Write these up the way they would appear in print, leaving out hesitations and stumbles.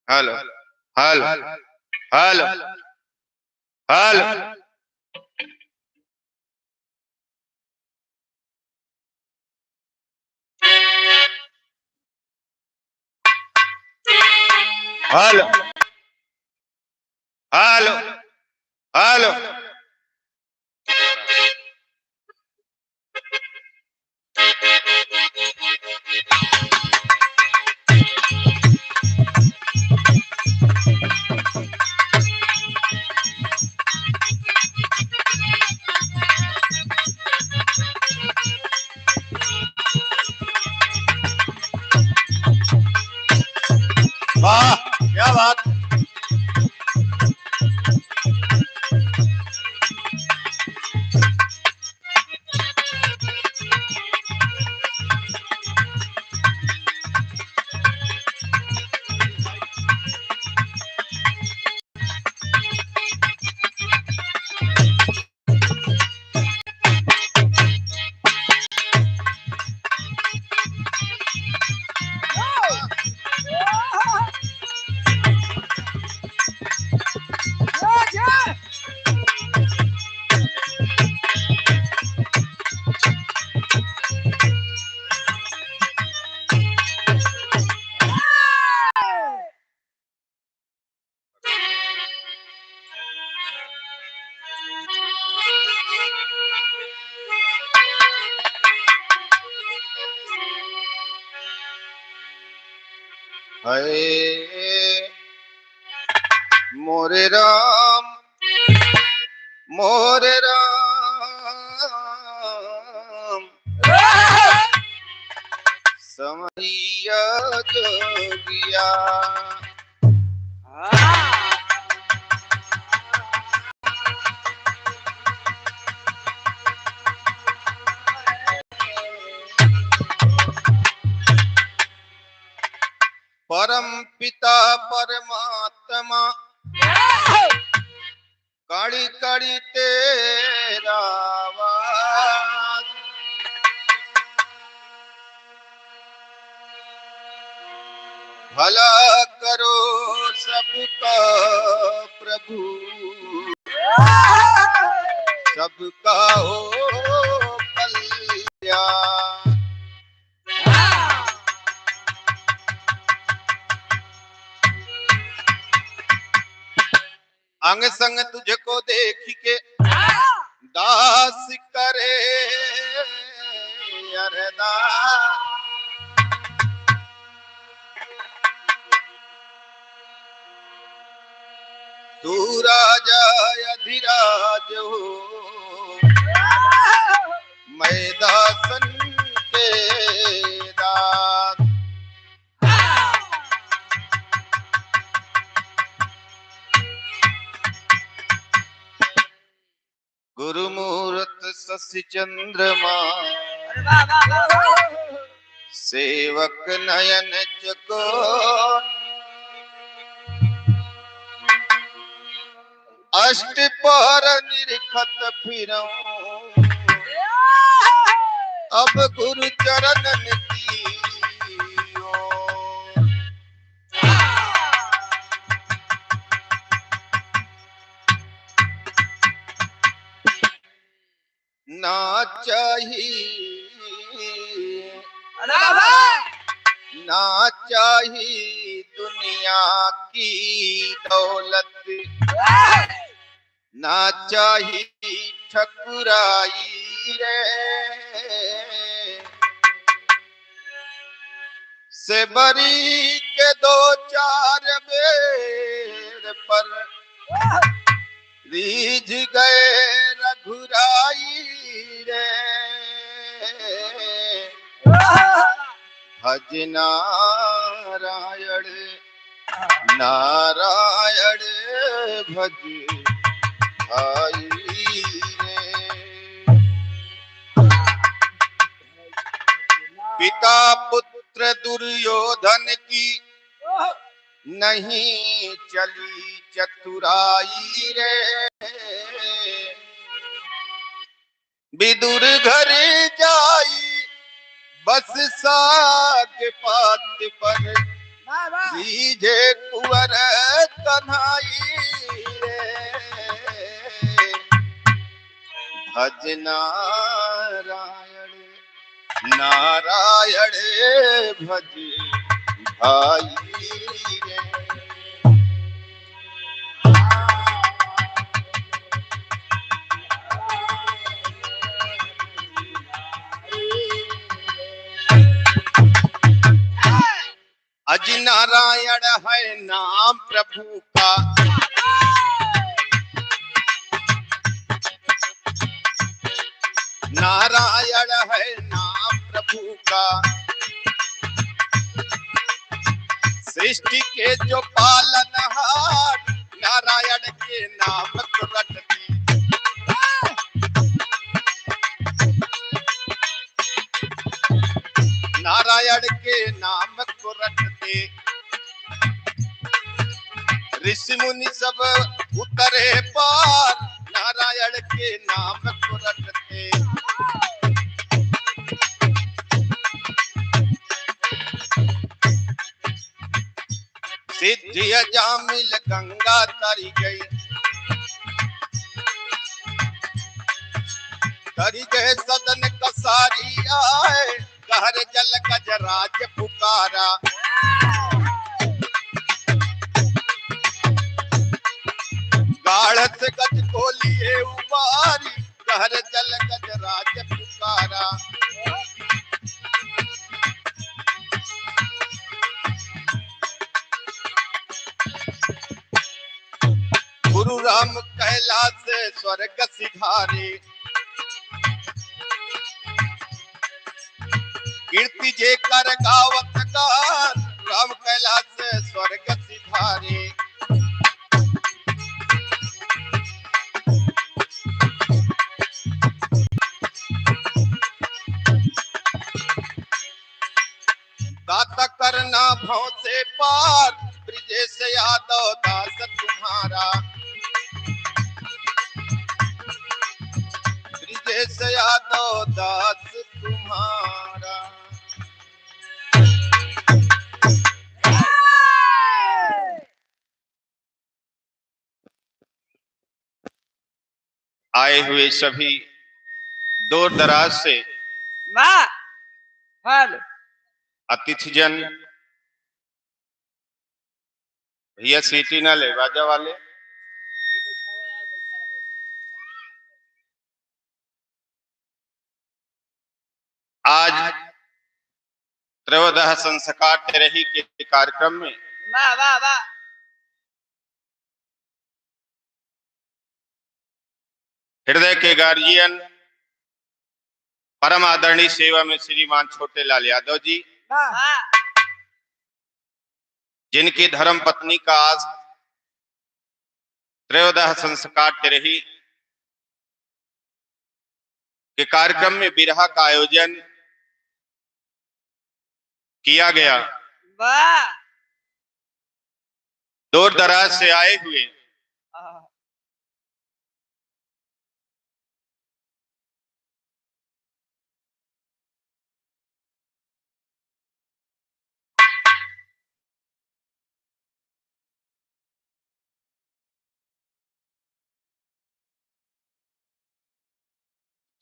Hello hello hello hello. Hello hello hello. वाह, क्या बात। हरे मोरे राम मोरे राम, समरिया जोगिया। परम पिता परमात्मा, काली काली तेरा वास। भला करो सबका प्रभु, सबका हो कल्याण। अंग संग तुझको देख के दास करे अरदास। तू राजा अधिराज हो, मैं दासन के दास। गुरुमूर्त शशि चंद्रमा, सेवक नयन चकोर। अष्ट पहर निरखत फिरऊं, अब गुरु चरणन की ओर। ना चाहिए ना चाहिए दुनिया की दौलत, ना चाहिए ठकुराई रे। से बरी के दो चार बेर पर रीझ गए रघुराई रे। भज नारायण नारायण भज आई रे। पिता पुत्र दुर्योधन की नहीं चली चतुराई रे। विदुर घर जाई बस साग पात पर रीझे कुंवर कन्हाई रे। भज नारायण नारायण भज भाई रे। अज नारायण है नाम प्रभु का, नारायण है नाम प्रभु का। सृष्टि के जो पालनहार, नारायण के नाम को रटते। नारायण के नाम को रटते। ऋषि मुनि सब उतरे पार, नारायण के नाम को रटते। सिद्धि अजामिल गंगा तरी गई, तरी गए सदन कसारी आए, गहर जल गजराज पुकारा। गाढ़ से गज को लिए उबारी, गहर जल गजराज पुकारा। गुरु राम कैलाश स्वर्ग सिधारे, कीर्ति जे कर गावत गान, राम कैलाश स्वर्ग सिधारे। दाता करना भव से पार, ब्रिजेश यादव दास तुम्हारा। ब्रिजेश यादव दास तुम्हारा। आए हुए सभी दूर दराज से अतिथिजन, भैया सीटी ना ले बाजा वाले, आज त्रयोदश संस्कार तेरही के कार्यक्रम में हृदय के गार्जियन परम आदरणीय सेवा में श्रीमान छोटे लाल यादव जी, जिनकी धर्म पत्नी का आज त्रयोदश संस्कार तेरही के कार्यक्रम में बिरहा का आयोजन किया गया। दूर दराज से आए हुए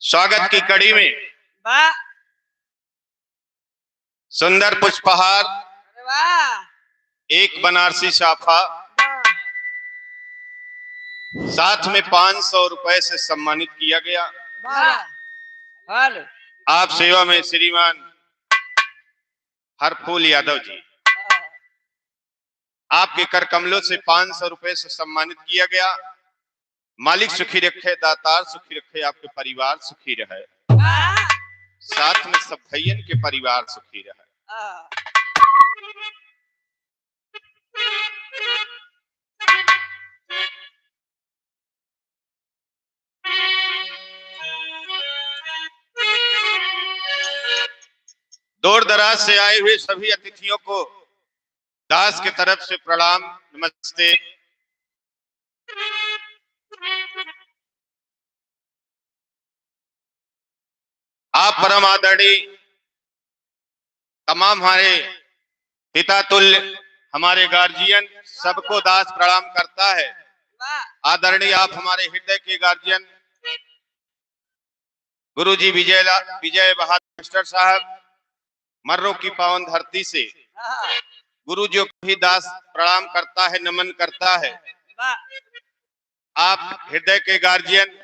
स्वागत की कड़ी में सुंदर पुष्पहार, एक बनारसी साफा, साथ में 500 रुपए से सम्मानित किया गया। आप सेवा में श्रीमान हरफूल यादव जी, आपके कर कमलों से 500 रुपए से सम्मानित किया गया। मालिक सुखी रखे, दातार सुखी रखे, आपके परिवार सुखी रहे, साथ में सब भैयन के परिवार सुखी रहे। दूर दराज से आए हुए सभी अतिथियों को दास के तरफ से प्रणाम, नमस्ते। आप परम आदरणीय तमाम हमारे पिता तुल्य हमारे गार्जियन, सबको दास प्रणाम करता है। आदरणीय आप हमारे हृदय के गार्जियन गुरुजी विजय बहादुर मास्टर साहब, मर्रों की पावन धरती से गुरुजी को भी दास प्रणाम करता है, नमन करता है। आप हृदय के guardian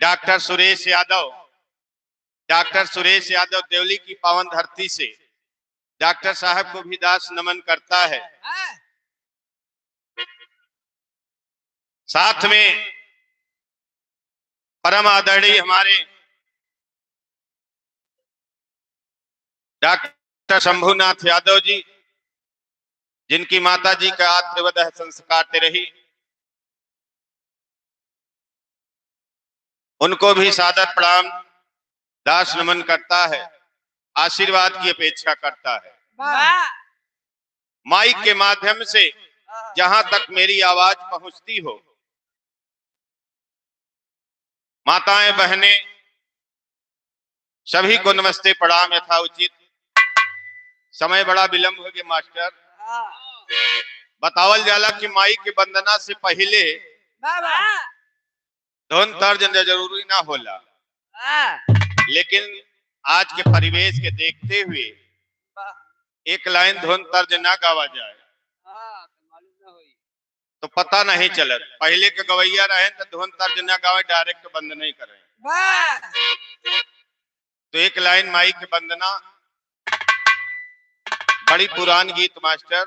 doctor Suresh Yadav, doctor Suresh Yadav Deoli की पावन धरती से डॉक्टर साहब को भी दास नमन करता है। साथ में परम आदरणीय हमारे डॉक्टर शंभूनाथ यादव जी, जिनकी माता जी का आत्मवदह संस्कार रही, उनको भी सादर प्रणाम दास नमन करता है, आशीर्वाद की अपेक्षा करता है। माइक के माध्यम से जहां तक मेरी आवाज पहुंचती हो, माताएं बहनें सभी को नमस्ते प्रणाम यथाउचित। समय बड़ा विलंब हो गया मास्टर। बतावल जाला कि माई के वंदना से पहले धुन तर्ज जरूरी ना होला, लेकिन आज के परिवेश के देखते हुए एक लाइन धुन तर्ज ना गावा जाए तो पता नहीं चलत। पहले के गवैया रहे तो धुन तर्ज ना गावे, डायरेक्ट बंद नहीं करें। तो एक लाइन माई के वंदना, बड़ी पुरान गीत मास्टर,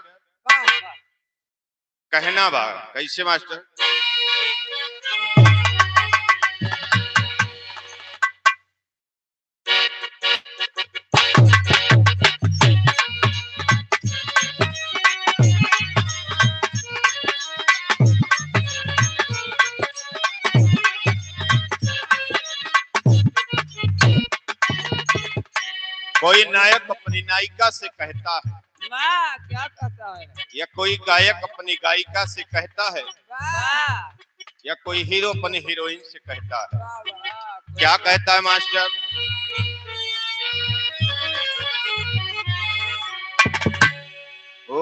कहना बा कैसे मास्टर? कोई नायक अपनी नायिका से कहता है, क्या कहता है? या कोई गायक अपनी गायिका से कहता है, या कोई हीरो अपनी हीरोइन से कहता है। क्या कहता है मास्टर? ओ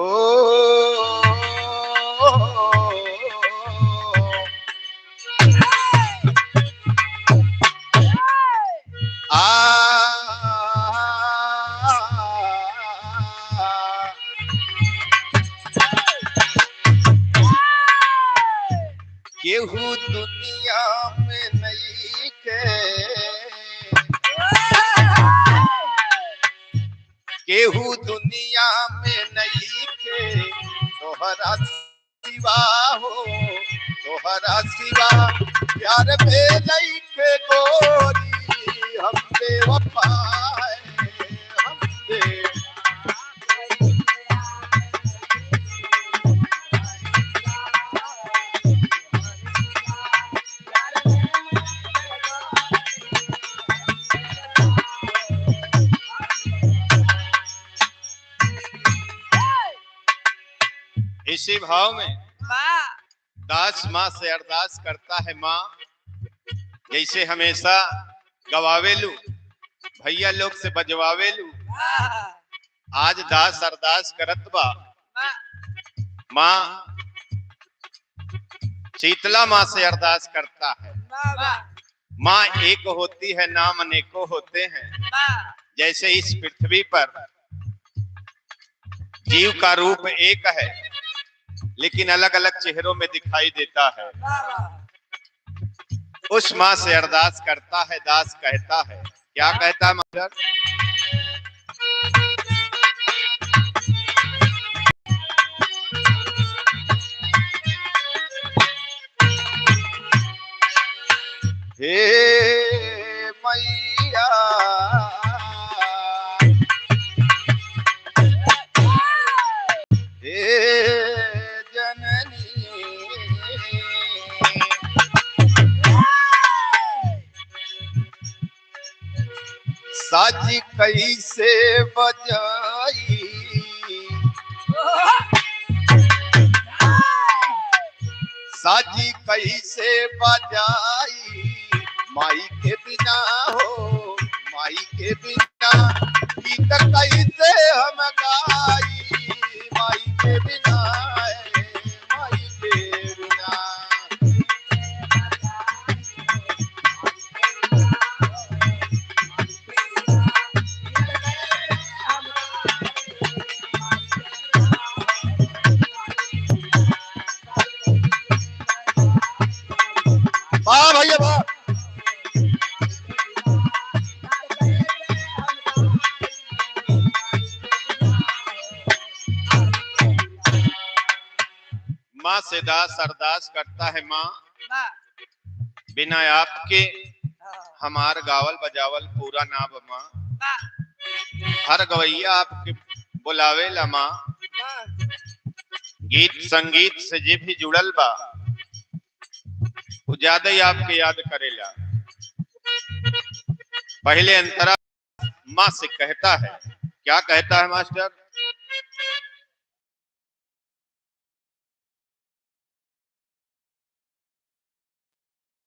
आ केहू दुनिया में नहीं के, केहू दुनिया में नहीं के, तोहरा सिवा हो, तोहरा सिवा प्यार में नहीं के गोरी, हम बेवफा है, हम बे इसी भाव में दास माँ से अरदास करता है। माँ जैसे हमेशा गवावेलू, भैया लोग से बजवावेलू, आज दास अरदास करत बा। माँ शीतला माँ से अरदास करता है। माँ एक होती है, नाम अनेकों होते हैं। जैसे इस पृथ्वी पर जीव का रूप एक है, लेकिन अलग अलग चेहरों में दिखाई देता है। उस माँ से अरदास करता है दास, कहता है, क्या कहता है मास्टर? हे मैया, हे जननी, साजी कैसे बजाई, साजी कैसे बजाई, माई के बिना हो, माई के बिना गीत कैसे हम गाई। वाह भैया वाह। माँ से दास अरदास करता है, माँ बिना आपके हमार गावल बजावल पूरा ना माँ। हर गवैया आपके बुलावे ला माँ। गीत संगीत से जे भी जुड़ल बा वो ज्यादा ही आपके याद करेला। पहले अंतरा माँ से कहता है, क्या कहता है मास्टर?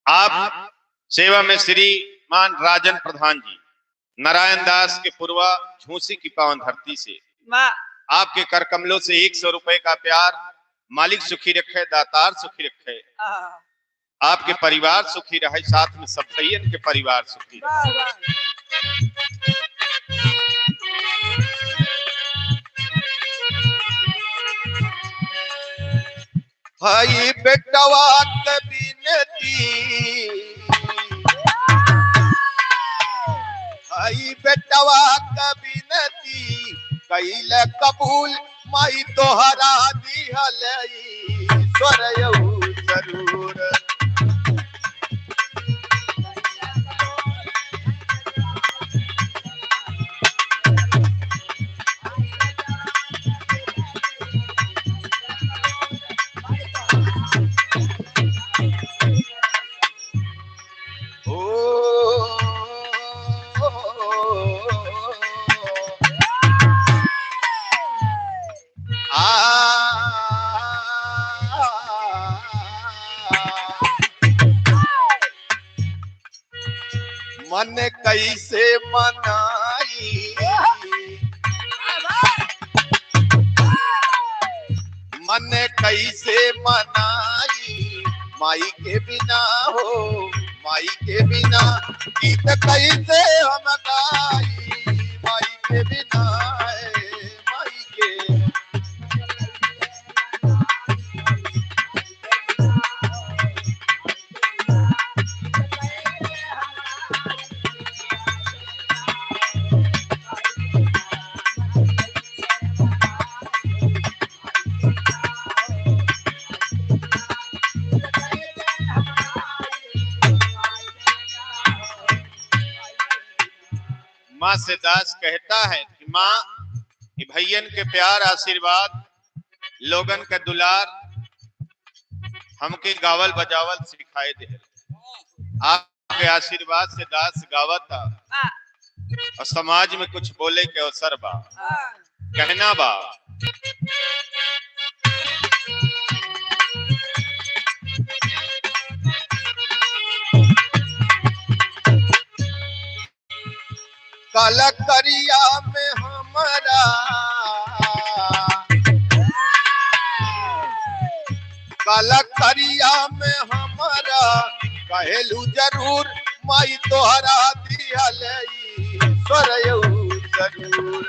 आप सेवा में श्री मान राजन प्रधान जी, नारायण दास के पूर्वा झूसी की पावन धरती से आपके कर कमलों से 100 रुपए का प्यार। मालिक सुखी रखे, दातार सुखी रखे, आपके परिवार सुखी रहे, साथ में सब भैयन के परिवार सुखी रहे। भाई बेटवा के बिनती, भाई बेटवा के बिनती कैल कबूल, माई तोहरा दिहल ईश्वर जरूर। मन कैसे मनाई, मन कैसे मनाई, माई के बिना हो, माई के बिना गीत कैसे हम गाई, माई के बिना, माई के। माँ से दास कहता है कि माँ भैयन के प्यार आशीर्वाद, लोगन के दुलार हमके गावल बजावल सिखाए दे। आपके आशीर्वाद से दास गावता और समाज में कुछ बोले के अवसर बा, कहना बा। काला करिया में हमारा, काला करिया में हमारा कहेलू जरूर, माई तोहरा दिहल ईश्वर जरूर।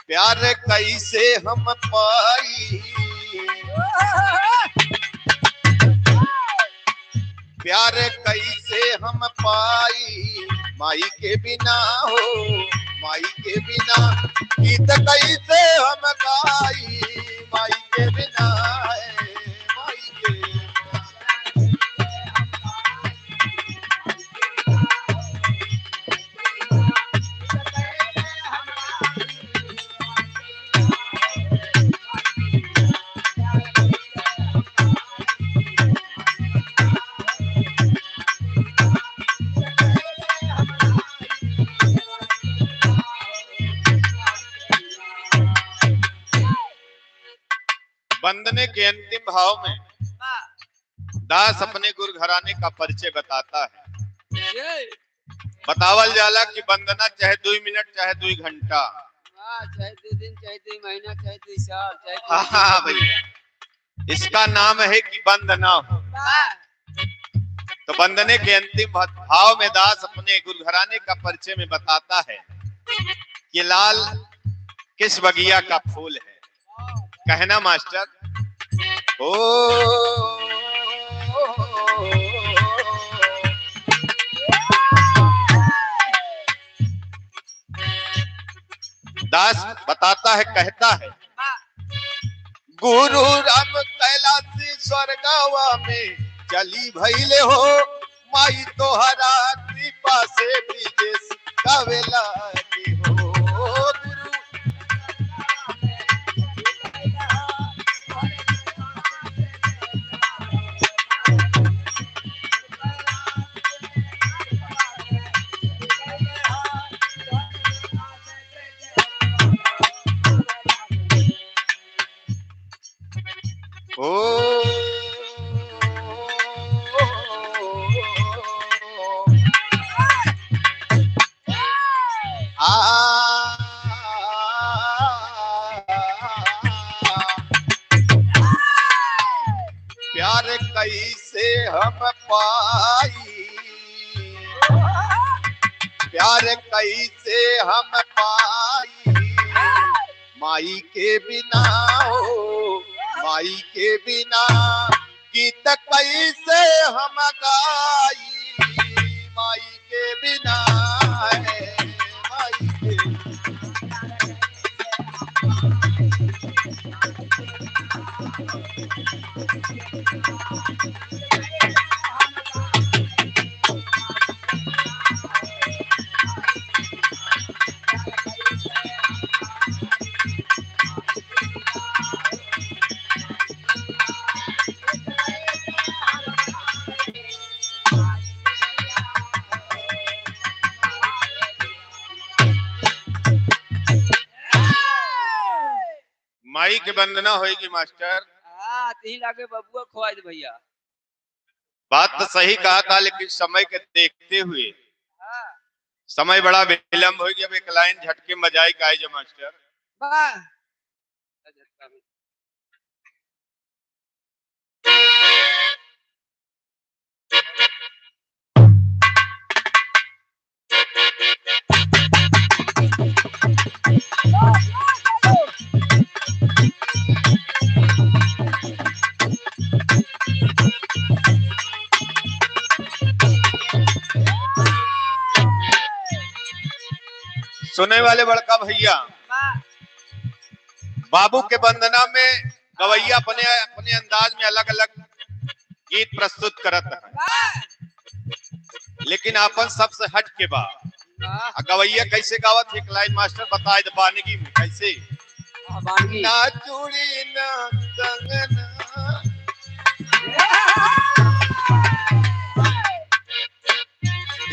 प्यार कैसे हम पाई, प्यार कैसे हम पाई, माई के बिना हो, माई के बिना गीत कैसे हम गाई, माई के बिना, माई के। वंदने के अंतिम भाव में दास अपने गुरु घराने का परिचय बताता है। बतावल जाला कि वंदना चाहे 2 मिनट चाहे 2 घंटा, चाहे 2 दिन चाहे 2 महीना चाहे 2 साल चाहे। हाँ भैया, इसका नाम है कि वंदना हो। तो वंदने के अंतिम भाव में दास अपने गुरु घराने का परिचय में बताता है कि लाल किस बगिया का फूल है। कहना मास्टर, ओ दास बताता है, कहता है गुरु राम कैलाशी स्वर्गावा में चली भइले हो, माई तोहरा कृपा से ब्रिजेश गावेला की हो। गुरु ओ आ प्यार कैसे हम पाई, प्यार कैसे हम पाई, माई के बिना हो, माई के बिना गीत कैसे हम गाई, माई के बिना है, माई के। माई के वंदना होएगी मास्टर। हाँ, 3 लाख बबुआ खुआ दे भैया। बात तो सही कहा था, लेकिन समय के देखते हुए समय बड़ा विलंब हो गया। अब एक लाइन झटके मजाई का जो मास्टर। वाह। सुने वाले बड़का भैया, बाबू के वंदना में गवैया अपने अपने अंदाज में अलग अलग गीत प्रस्तुत करत है, लेकिन आपन सबसे हट के बा। गवैया कैसे गावत, एक लाइन मास्टर बताए बानगी में कैसे। ना चूड़ी ना कंगना,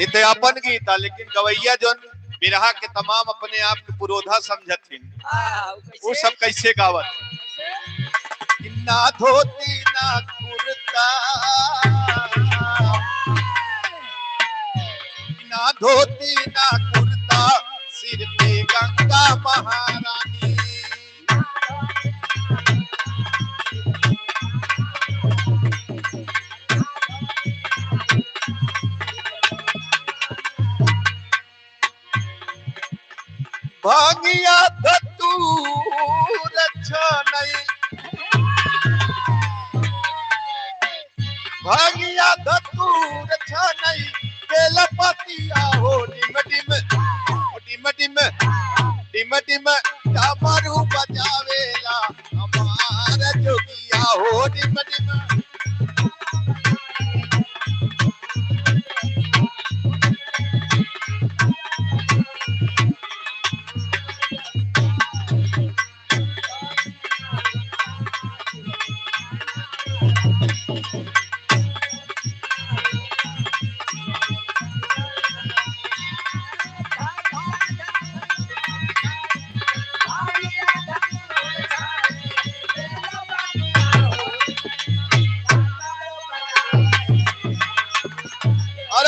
इते अपन गीत, लेकिन गवैया जो बिरहा के तमाम अपने आप के पुरोधा समझथिन, वो सब कैसे गावत। ना धोती ना कुर्ता, ना धोती ना कुर्ता, सिर पे गंगा महारानी। भांगिया धतूर छनई, भांगिया धतूर छनई, बेलपतिया हो डिम डिम डिम डिम डिम डिम डमरू बजावेला हमार जोगिया हो डिम डिम।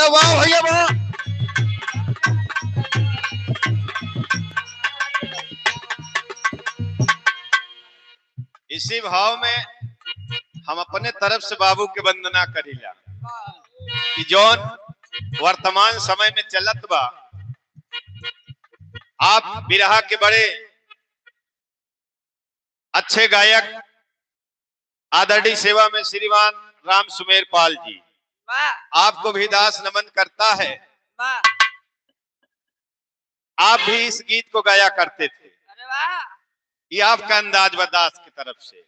अरे वाह भैया वाह। इसी भाव में हम अपने तरफ से बाबू के वंदना करीला कि जौन वर्तमान समय में चलत बा, आप बिरहा के बड़े अच्छे गायक आदरणीय सेवा में श्रीमान राम सुमेर पाल जी, आपको भी दास नमन करता है। आप भी इस गीत को गाया करते थे, ये आपका अंदाज बा दास की तरफ से।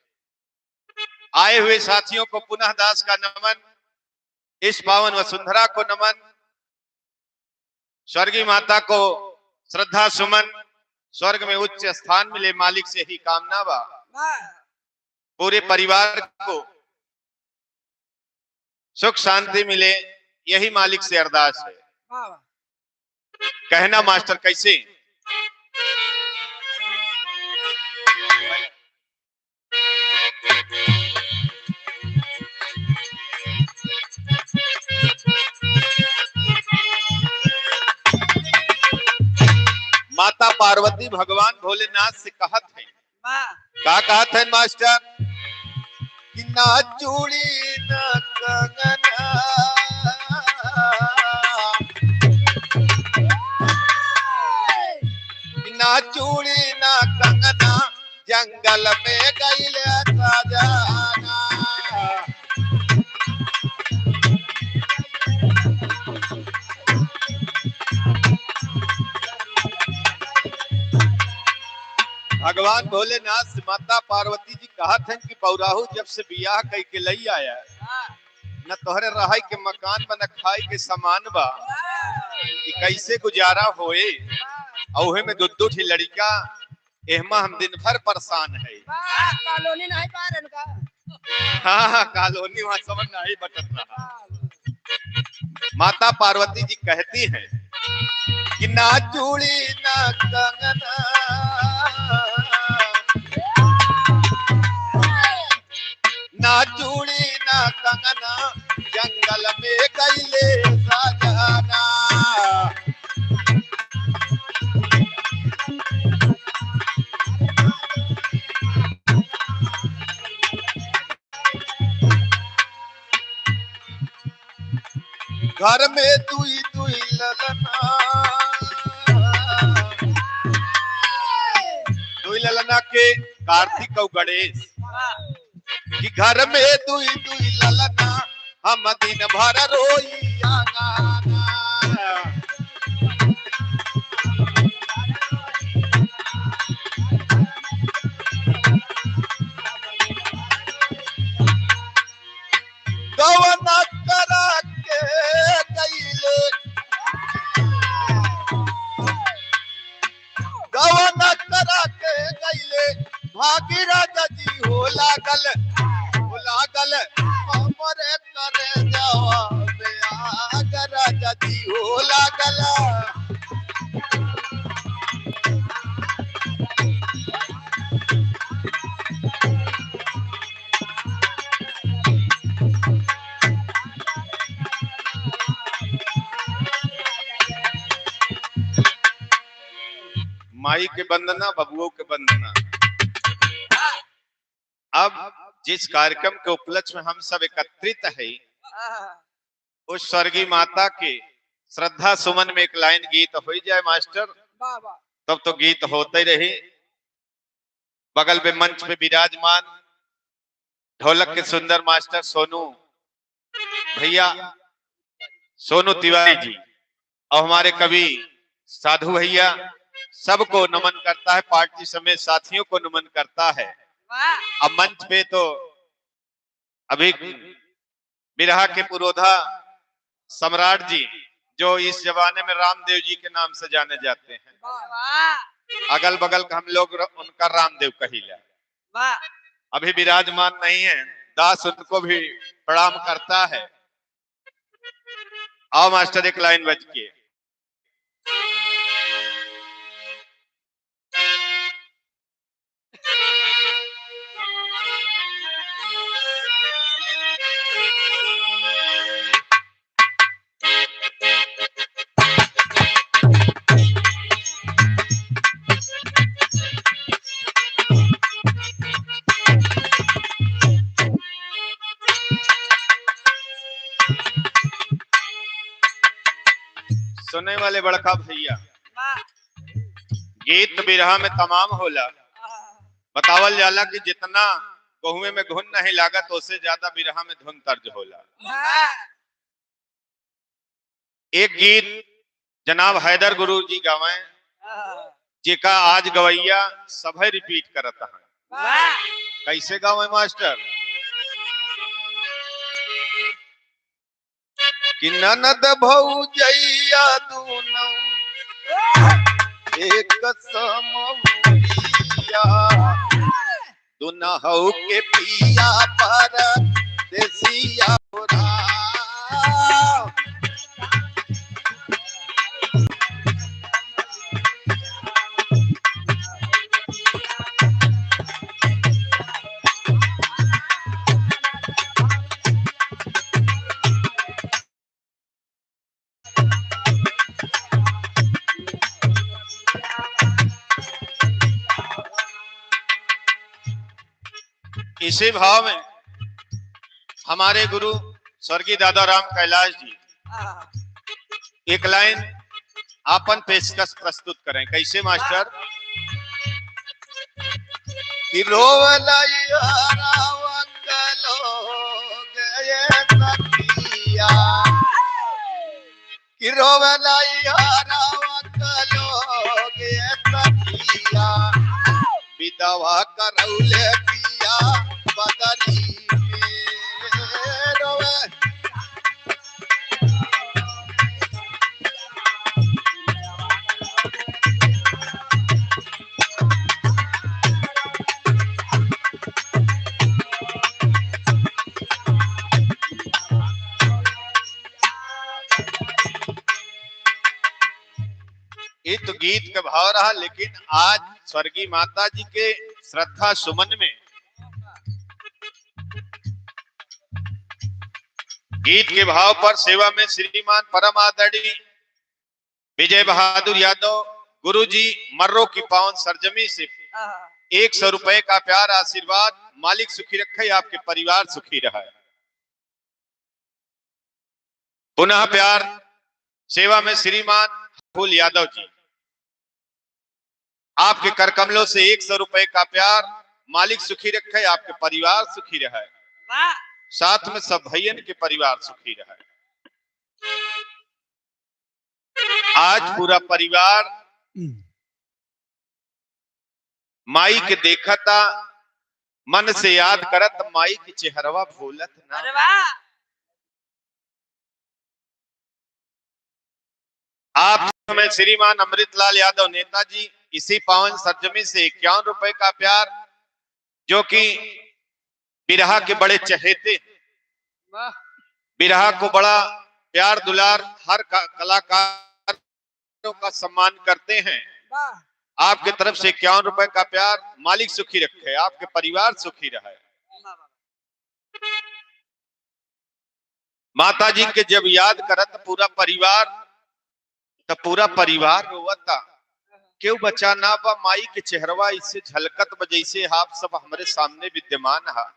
आए हुए साथियों को पुनः दास का नमन, इस पावन वसुंधरा को नमन, स्वर्गीय माता को श्रद्धा सुमन, स्वर्ग में उच्च स्थान मिले मालिक से ही कामना बा। पूरे परिवार को सुख शांति मिले, यही मालिक से अरदास है। कहना मास्टर कैसे? माता पार्वती भगवान भोलेनाथ से कहत है, का कहत है मास्टर? कि ना चूड़ी ना कंगना, ना चूड़ी ना कंगना, जंगल में गईले सजाना। भगवान भोलेनाथ से माता पार्वती जी कहत हैं कि पौराहू जब से बियाह कई के लई आया, न तोहरे रहाई के मकान बा, न खाई के सामान बा, कैसे गुजारा होए? औहे में दो दो लड़का, एहमा हम दिन भर परेशान है। कॉलोनी नहीं पार इनका। हाँ हाँ, कॉलोनी वहाँ समझ नहीं बटत रहा। माता पार्वती जी कहती हैं कि ना चूड़ी ना कंगना, ना चूड़ी ना कंगना, जंगल में गईले सजाना। घर में दुई दुई ललना, दुई ललना के कार्तिक और गणेश, कि घर में दुई दुई ललना, हम दिन भर रोई आंगना। गवना करा के गईले, गवना करा के गईले, भागीरथ जी हो लागल, हो लागल हमरे करे जावा राजा जी हो लागल। माई के बंदना, बबुओं के बंदना। अब जिस कार्यक्रम के उपलक्ष्य में हम सब एकत्रित है, उस स्वर्गीय माता के श्रद्धा सुमन में एक लाइन गीत हो जाए मास्टर, तब तो गीत होते रहे। बगल में मंच पे विराजमान ढोलक के सुंदर मास्टर सोनू भैया, सोनू तिवारी जी, और हमारे कवि साधु भैया, सबको नमन करता है, पार्टी समेत साथियों को नमन करता है। अब मंच पे तो अभी बिरहा के पुरोधा सम्राट जी, जो इस जमाने में रामदेव जी के नाम से जाने जाते हैं, अगल बगल का हम लोग उनका रामदेव कहिला, अभी विराजमान नहीं है, दास उनको भी प्रणाम करता है। आओ मास्टर एक लाइन बज के। सुने वाले बड़का भैया, गीत बिरहा में तमाम होला। बतावल जाला कि जितना गहुए में घुन नहीं लागत उससे ज्यादा बिरहा में धुन तर्ज होला। एक गीत जनाब हैदर गुरु जी गावे, जेका आज गवैया सभे रिपीट करता है। कैसे गावे मास्टर? कि ननद भौजैया दूनौ एक समौरिया, दुनहु के पिया पर देसिया राम। इसी भाव में हमारे गुरु स्वर्गीय दादा राम कैलाश जी एक लाइन आपन पेशकश प्रस्तुत करें। कैसे मास्टर? कि रोवलैया सखिया, कि रोवलैया सखिया, विधवा करौले पिया बदली में रोवे। ये तो गीत का भाव रहा, लेकिन आज स्वर्गीय माता जी के श्रद्धा सुमन में गीत के भाव पर सेवा में श्रीमान परम आदरणीय विजय बहादुर यादव गुरु जी मर्रो की पावन सरजमी से 100 रुपए का प्यार आशीर्वाद। मालिक सुखी रखे, आपके परिवार सुखी रहे। पुनः प्यार सेवा में श्रीमान फूल यादव जी, आपके कर कमलों से 100 रुपए का प्यार। मालिक सुखी रखे, आपके परिवार सुखी रहे, साथ में सब भैयन के परिवार सुखी रहे। आज पूरा परिवार माई के देखता, मन से याद करत, माई के चेहरवा भूलत ना। आप में श्रीमान अमृतलाल यादव नेताजी इसी पावन सरजमी से 51 रुपए का प्यार, जो कि बिरहा के बड़े चहेते, बिरहा को बड़ा प्यार दुलार, हर कलाकारों का सम्मान करते हैं। आपके तरफ से 51 रुपए का प्यार। मालिक सुखी रखे, आपके परिवार सुखी रहे। माता जी के जब याद करत पूरा परिवार, तब पूरा परिवार रोवता, क्यों बचा ना बा माई के चेहरवा इससे झलकत बजैसे आप सब हमारे सामने विद्यमान हा।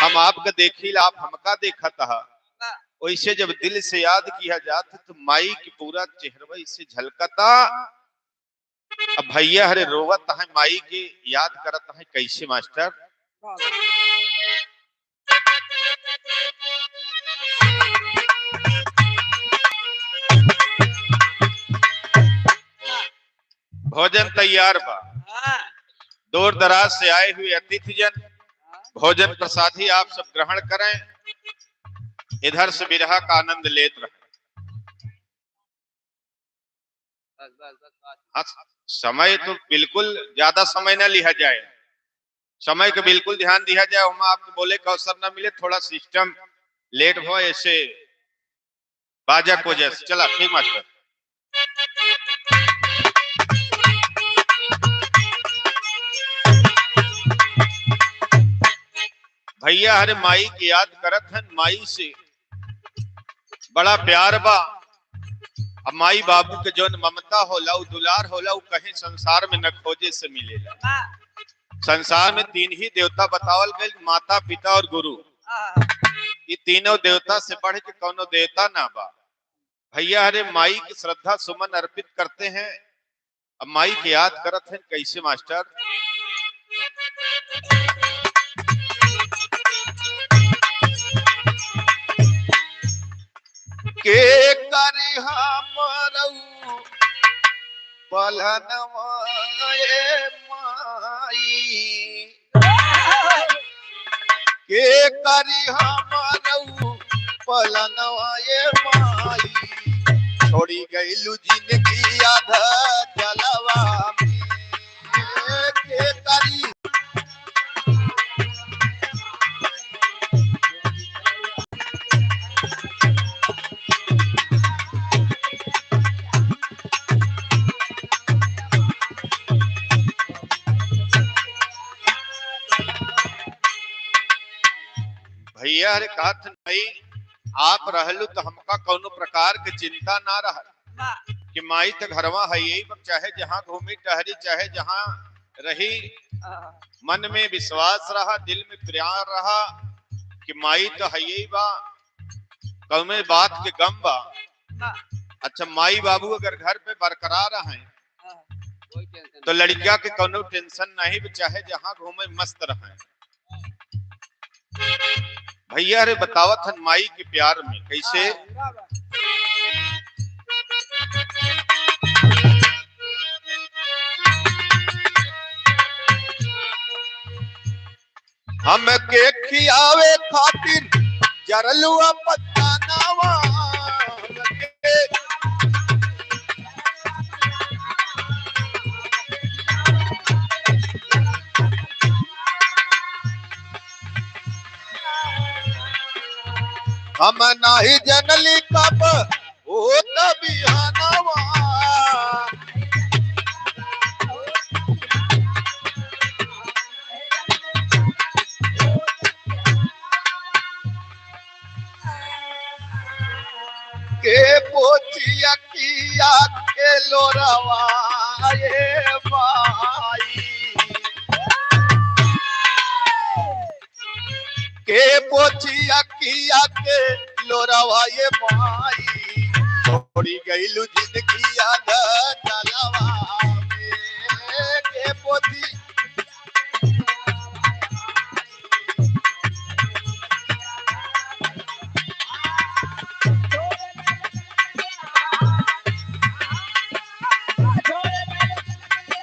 हम आपका देखी, आप हमका देखत हा। वैसे जब दिल से याद किया जात तो माई की पूरा चेहरवा इससे झलकता। अब भैया हरे रोवत है, माई के याद करत है। कैसे मास्टर? भोजन तैयार बा, दूर दराज से आए हुए अतिथिजन भोजन प्रसादी आप सब ग्रहण करें। इधर से बिरहा का आनंद लेत रहे। हाँ, समय तो बिल्कुल ज्यादा समय न लिया जाए, समय का बिल्कुल ध्यान दिया जाए। हम आपको बोले का अवसर न मिले, थोड़ा सिस्टम लेट हो ऐसे बाजा को जैसे चला। ठीक मास्टर। भैया हरे माई की याद करत हन, माई से बड़ा प्यार बा। अब माई बाबू के जोन ममता होला, उ दुलार होला, उ कहीं संसार में न खोजे से मिलेला। संसार में तीन ही देवता बतावल गए, माता पिता और गुरु। ये तीनों देवता से बढ़ के कौनो देवता ना बा। भैया अरे माई की श्रद्धा सुमन अर्पित करते हैं। अब माई के याद करत हैं कैसे मास्टर? के करी हमरऊ पलनवा ए माई, के करी हमरऊ पलनवा ए माई, छोड़ी गईलू जिंदगी आधा जलवा में। के करी भैया अरे कहत भाई आप रहलू तो हमका कौनो प्रकार के चिंता ना रहा कि माई तो घरवा है यही, चाहे जहाँ घूमी टहरी चाहे जहाँ रही, मन में विश्वास रहा, दिल में प्यार रहा कि माई तो है यही बा, कौमे बात के गम बा। अच्छा माई बाबू अगर घर पे बरकरार रहे तो लड़किया के कौनो टेंशन नहीं, चाहे जहाँ घूमे मस्त रहे। भैया अरे बतावत हन माई के प्यार में कैसे। हम के खियावे खातिर जरलुआ पत्ता नावा, हम नाही जनली कब ओ तबिहानवा, के पोचिया किया के लोरवा ए माई, के पोचिया किया के लोरवा ये माई, छोड़ी गईलू जिंदगी आधा चलवा में। के पोची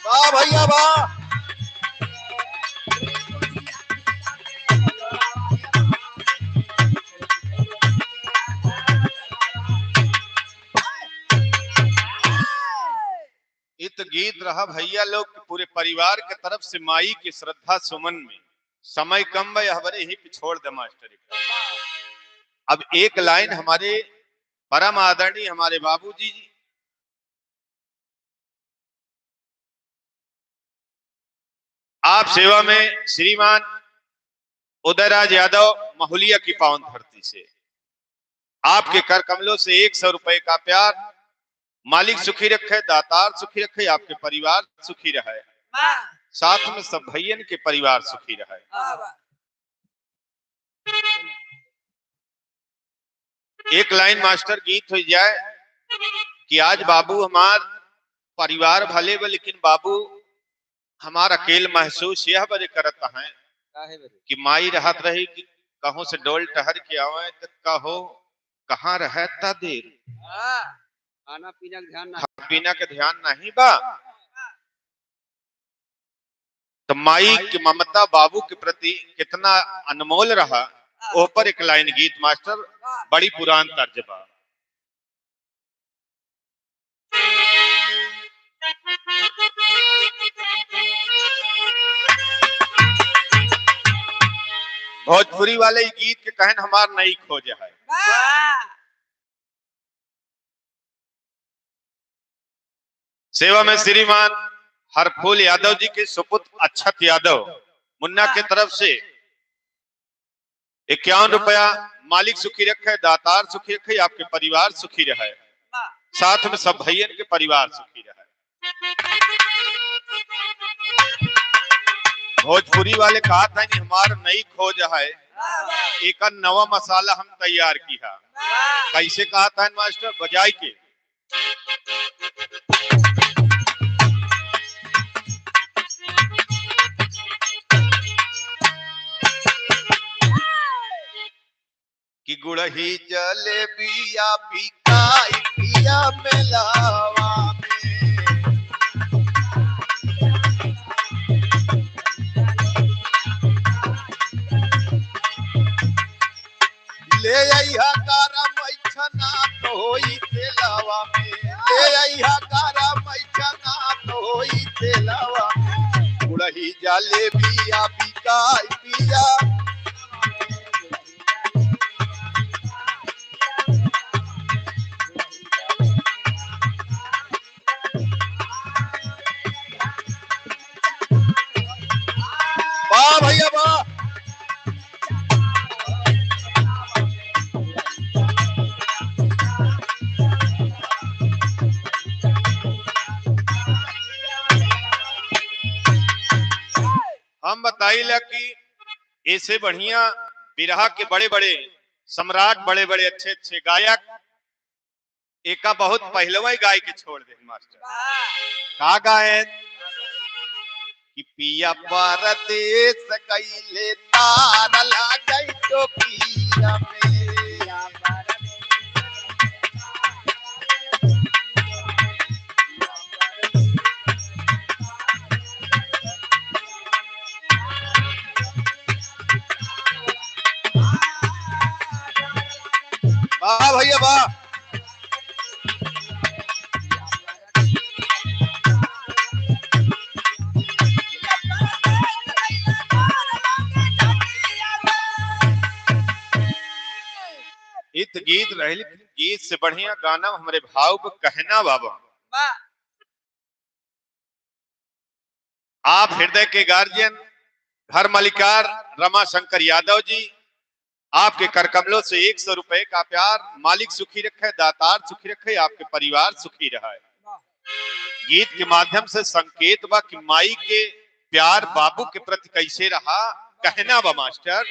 वाह भैया वाह। गीत रहा भैया लोग पूरे परिवार के तरफ से माई की श्रद्धा सुमन में। समय कम भाई हमारे ही छोड़ दे मास्टर। अब एक लाइन हमारे परम आदरणीय हमारे बाबूजी जी आप सेवा में श्रीमान उदयराज यादव महुलिया की पावन धरती से आपके कर कमलों से 100 रुपए का प्यार। मालिक सुखी रखे, दातार सुखी रखे, आपके परिवार सुखी रहे, साथ में सब भैयन के परिवार सुखी रहे। एक लाइन मास्टर गीत हो जाए कि आज बाबू हमार परिवार भले बा, लेकिन बाबू हमार अकेल महसूस यह बड़े करत है कि माई रहत रही कि कहो से डोल टहर के आवे तो कहो कहाँ रहता देर, खाना पीना के ध्यान ना, पीना के ध्यान नहीं बा। तो माई की ममता बाबू के प्रति कितना अनमोल रहा, ओ पर एक लाइन गीत मास्टर बड़ी पुरान तर्ज बा। भोजपुरी वाले गीत के कहन हमार नहीं खोज है। सेवा में श्रीमान हरफूल यादव जी के सुपुत्र अक्षत यादव मुन्ना के तरफ से 51 रुपया। मालिक सुखी रखे, दातार सुखी रखे, आपके परिवार सुखी रहे, साथ में सब भैयन के परिवार सुखी रहे। भोजपुरी वाले कहा था कि हमार नई खोज है, एक नवा मसाला हम तैयार किया। कैसे कहा था मास्टर बजाई के। कि गुड़ही जलेबिया बिकाई पिया मेलावा में। ले आइहा कारा मैछना तो होई तेलावा में। ले आइहा कारा मैछना तो होई तेलावा में। गुड़ही जलेबिया बिकाई पिया। वाह भैया वाह। हम बताइला कि ऐसे बढ़िया बिरहा के बड़े बड़े सम्राट, बड़े बड़े अच्छे अच्छे गायक एका बहुत पहलवा ही गाय के छोड़ दे मास्टर। का गाए कि पिया परदेस गईले तार लागई टोपिया में। वाह भैया वाह। इत गीत रहे, गीत से बढ़िया गाना हमारे भाव को कहना बाबा। आप हृदय के गार्जियन घर मालिकार रमा शंकर यादव जी, आपके करकमलों से 100 रुपए का प्यार। मालिक सुखी रखे, दातार सुखी रखे, आपके परिवार सुखी रहे। गीत के माध्यम से संकेत बा कि माई के प्यार बाबू के प्रति कैसे रहा, कहना बा मास्टर।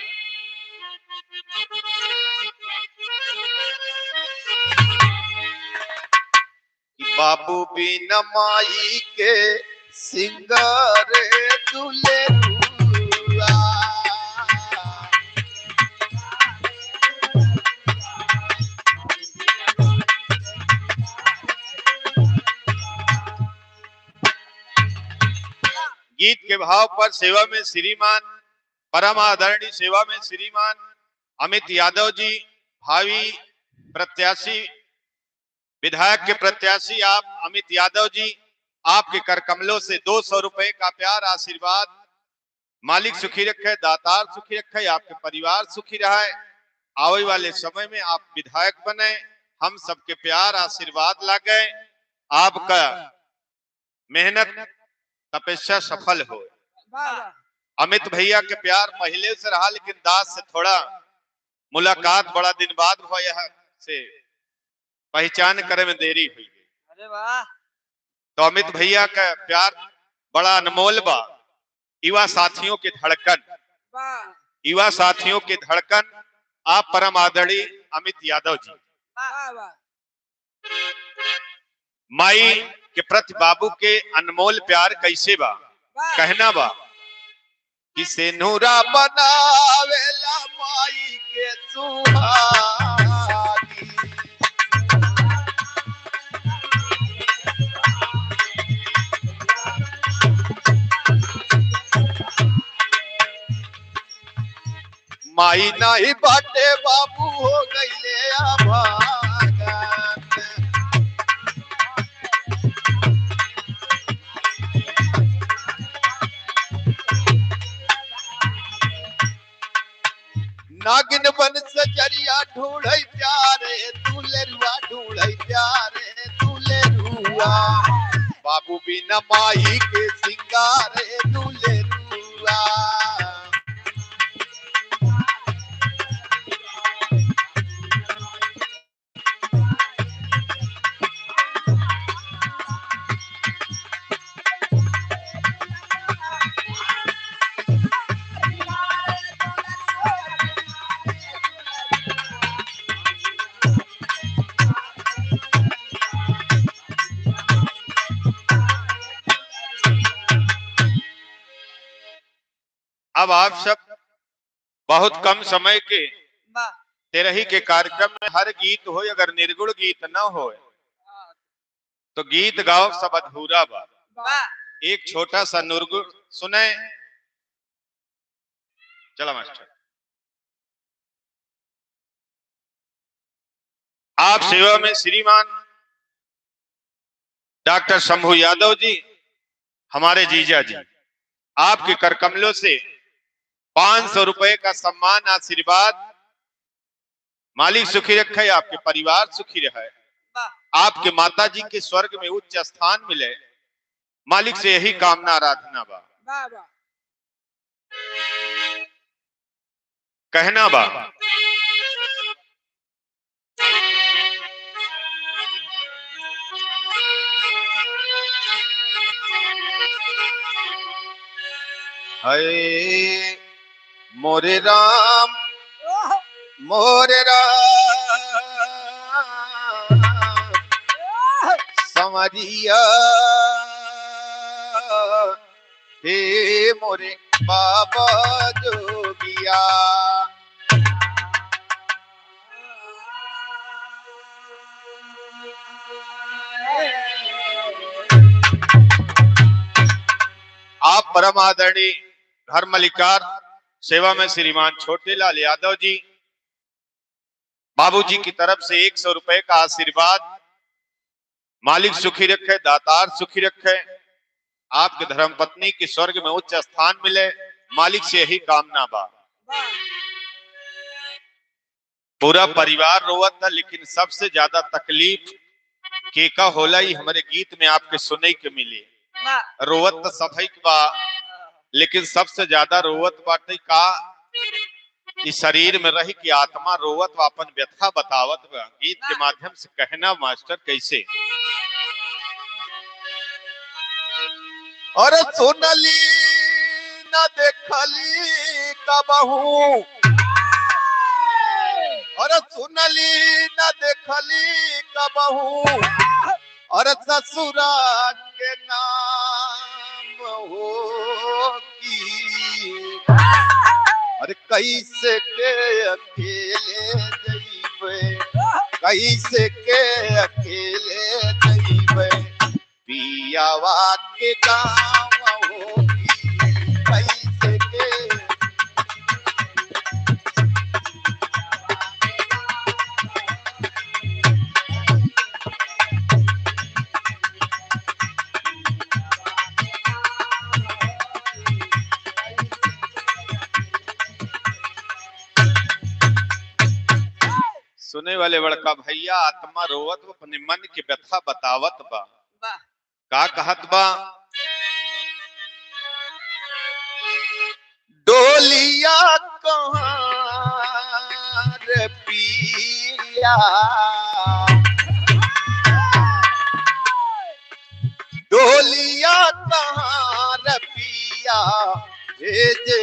कि बाबू बिना माई के सिंगार दुले रुआ। गीत के भाव पर सेवा में श्रीमान परम आदरणीय सेवा में श्रीमान अमित यादव जी, भावी प्रत्याशी विधायक के प्रत्याशी आप अमित यादव जी, आपके कर कमलों से 200 रुपए का प्यार आशीर्वाद। मालिक सुखी रखे, दातार सुखी रखे, आपके परिवार सुखी रहे। आवे वाले समय में आप विधायक बने, हम सबके प्यार आशीर्वाद लागे, आपका मेहनत तपस्या सफल हो। अमित भैया के प्यार पहले से रहा, लेकिन दास से थोड़ा मुलाकात बड़ा दिन बाद हुआ, यह से पहचान करे में देरी हुई। अरे वाह। तो अमित भैया का प्यार बड़ा अनमोल बा। युवा साथियों के धड़कन, युवा साथियों के धड़कन आप परम आदरणीय अमित यादव जी। माई के प्रति बाबू के अनमोल प्यार कैसे बा, कहना बा कि सेनुरा बनावेला माई के सुहागी। माई नहीं बाटे बाबू हो गईले अभागन। नागिन बन सजरिया ढूंढई प्यारे दुलेरुआ, ढूंढई प्यारे दुलेरुआ, बाबू बिना माई के सिंगारे दुलेरुआ। अब आप सब बहुत कम समय के तेरही के कार्यक्रम में हर गीत हो, अगर निर्गुण गीत न हो तो गीत गाओ सब अधूरा बा। एक छोटा सा निर्गुण सुने। चला मास्टर। आप सेवा में श्रीमान डॉक्टर शंभू यादव जी, हमारे जीजा जी, आपके करकमलों से 500 रुपए का सम्मान आशीर्वाद। मालिक सुखी रखे, आपके परिवार सुखी रहे, आपके माता जी के स्वर्ग में उच्च स्थान मिले, मालिक से यही कामना आराधना बा। कहना बा, हरे मोरे राम मोरे राम समरिया, हे मोरे बाबा जोगिया। आप परम आदरणीय धर्मलिकार सेवा में श्रीमान छोटेलाल यादव जी, बाबूजी की तरफ से 100 रुपए का आशीर्वाद। मालिक सुखी रखे, दातार सुखी रखे, आपके धर्मपत्नी के स्वर्ग में उच्च स्थान मिले, मालिक से यही कामना बा। पूरा परिवार रोवत था, लेकिन सबसे ज्यादा तकलीफ के का होला ही हमारे गीत में आपके सुने के मिले। रोवत तो सफाई बा, लेकिन सबसे ज्यादा रोवत बाटे का इस शरीर में रही कि आत्मा रोवत अपन व्यथा बतावत बा। गीत के माध्यम से कहना मास्टर कैसे। और सुनली न देखली कबहू, और सुनली न देखली कबहू, और ससुरा के नाम हो की, अरे कैसे के अकेले जइबे, कैसे के अकेले जइबे, पियावा के गाँव हो की, कैसे के। सुने वाले बड़का भैया, आत्मा रोवत अपने मन के व्यथा बतावत बा। का कहत बा, डोलिया कहाँ रे पिया, डोलिया कहाँ रे पिया, भेजे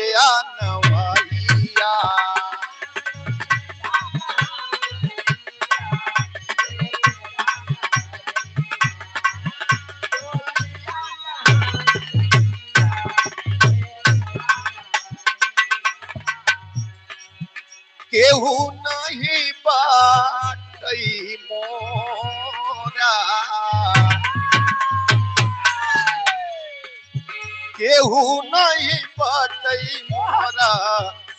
नवाइया। केहू नहीं बाटई मोरा, केहू नहीं बाटई मोरा,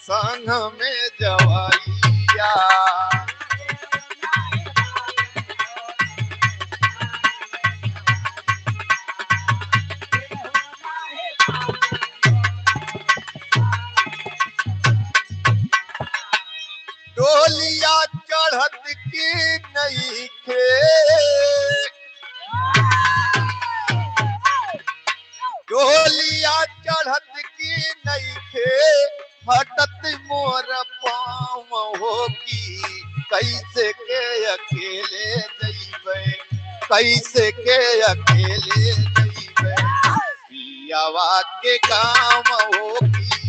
संग में जवाइया। डोलिया चढ़त की नहीं खे, डोलिया चढ़त की नहीं खे, हटत मोर पाँव हो की, कैसे के अकेले जइबे, कैसे के अकेले जइबे, पियावा के गाँव हो की,